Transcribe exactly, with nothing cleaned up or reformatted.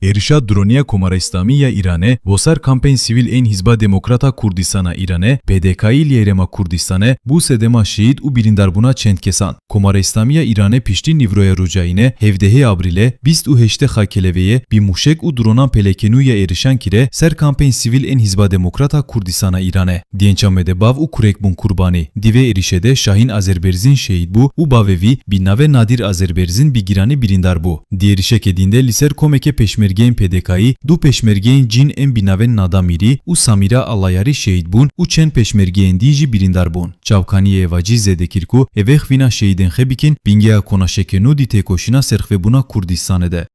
Êrişa dronî ya Komara Îslamî ya Îranê bo ser kampên sivîl ên Hizba Demokrat a Kurdîstan a Îranê, P D K'yî, li Herêma Kurdîstanê bû sedema şehîd û birîndarbûna çend kesan. Komara Îslamî ya Îranê piştî nîvroya roja Înê, hevdehê Abrîlê, bîst û heştê Xakeleveyê, bi mûşek û dronan pelekenû ya êrişan kire ser kampên sivîl ên Hizba Demokrat a Kurdîstan a Îranê. Di Ençamê de bav û kurek bûn kurbanî. Di vê êrişê de Şahîn Azerberzîn şehîd bû û bavê vî, bi navê Nadîr Azerberzîn, bi giranî birîndar bû. Di êrişeke dîn de li ser komeke pêşmergeyên P D K'yî, du pêşmergeyên cîn ên bi navên Nada Mîrî û Samîra Alayarî şehîd bûn û çend pêşmergeyên dîn jî birîndar bûn. Çavkaniyê Êvacî zêde kir ku êvexwîna şehîdên xebikin bingeya konaşeke nû di têkoşîna serxvebûna Kurdistanê de.